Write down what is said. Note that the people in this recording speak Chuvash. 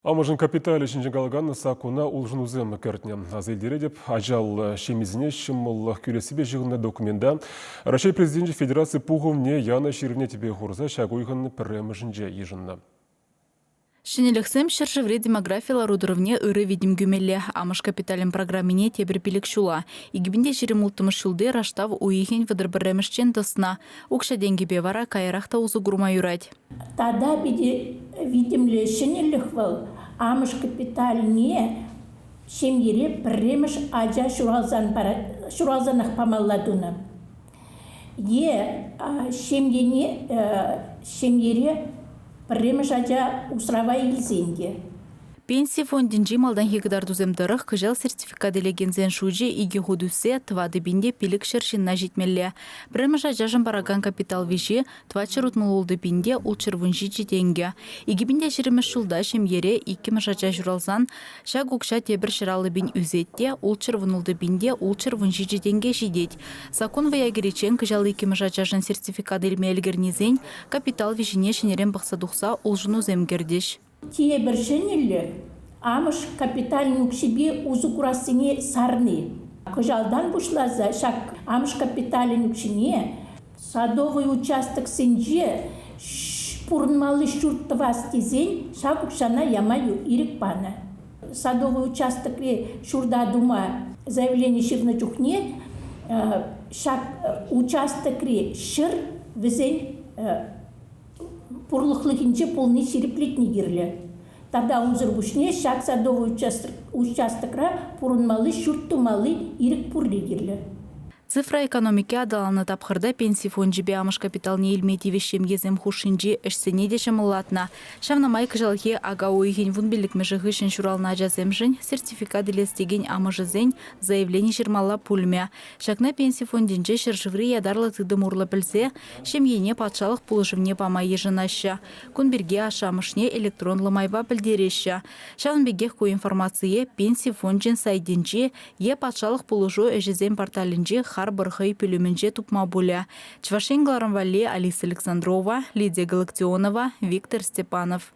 Амӑшӗн капиталӗ ҫинчен калакан саккуна улшӑнусем кӗртнӗ. Аса илтеретӗп, ачаллӑ ҫемьесене ҫӑмӑллӑх кӳрессипе ҫыхӑннӑ документа Раҫҫей Президенчӗ федераци пухӑвне янӑ ҫырӑвне тӗпе хурса ҫак уйӑхӑн пӗрремӗшӗнче йышӑннӑ. Ҫӗнӗлӗхсем ҫӗршыври демографи лару-тӑрӑвне ырӑ витӗм кӳмелле. Амӑш капиталӗн программине тепӗр пилӗк ҫула, 2026 ҫулти раштав уйӑхӗн 31-мӗшчен тӑснӑ. Укҫа-тенкӗпе вара каярах та усӑ курма юрать. Тата питӗ витӗмлӗ ҫӗнӗлӗх вӑл амӑш капиталне ҫемьере пӗрремӗш ача ҫуралсан ҫуралсанах памалла тунӑ. Е ҫемьене ҫемьере пӗрремӗш ача усрава илсен те. Пенси фондӗнчи малтанхи кӑтартусем тӑрӑх кӑҫал сертификат илекенсен шучӗ икӗ хут ӳссе 4500 ҫынна ҫитмелле. Пӗрремӗш ачашӑн паракан капитал виҫи 466 пин те 617 тенкӗ. 2020 ҫулта ҫемьере иккӗмӗш ача ҫуралсан ҫак укҫа тепӗр 150 пин ӳсет те 616 пин те 617 тенке ҫитет. Саккун вӑя кӗриччен кӑҫал иккӗмӗш ачашӑн сертификат илме ӗлкӗрнисен капитал виҫине ҫӗнӗрен пӑхса тухса улшӑнусем кӗртӗҫ. Тепӗр ҫӗнӗлӗх амӑш капиталӗн укҫипе усӑ курассине сарни. Кӑҫалтан пуҫласа ҫак амӑш капиталӗн укҫине садовый участоксенче пурӑнмалли ҫурт тӑвас тесен ҫак укҫана яма ирӗк панӑ. Садовый участокри ҫурта тума заявлени ҫырнӑ чухне ҫак участокри ҫӗр вӗсен пурлӑхлӑхӗнче пулни ҫирӗплетни кирлӗ. Тата унсӑр пуҫне ҫак садовый участокра пурӑнмалли ҫурт тумалли ирӗк пурри кирлӗ. Цифра экономики аталаннӑ тапхӑрта пенси фончӗпе амӑш капиталне илме тивӗҫ ҫемьесем хушшинчи ӗҫсене те ҫӑмӑллатнӑ. Ҫавна май кӑҫалхи ака уйӑхӗн вунпиллӗкмӗшӗ хыҫҫӑн ҫуралнӑ ачасемшӗн сертификат илес текен амӑшӗсен заявлени ҫырмалла пулмӗ. Ҫакна пенси фондӗнче ҫӗршыври ятарлӑ тытӑм урлӑ пӗлсе ҫемьене патшалӑх пулӑшӑвне пама йышӑнаҫҫӗ. Кун пирки ашшӗ-амӑшне электронлӑ майпа пӗлтереҫҫӗ. Ҫавӑн пекех ку информацие Пенси фончӗн сайтӗнче е патшалӑх пулӑшу ӗҫӗсен порталӗнче харпӑр хӑй пӳлӗмӗнче тупма пулӗ. Чӑваш Ен кӑларӑм валли Алиса Александрова, Лидия Галактионова, Виктор Степанов.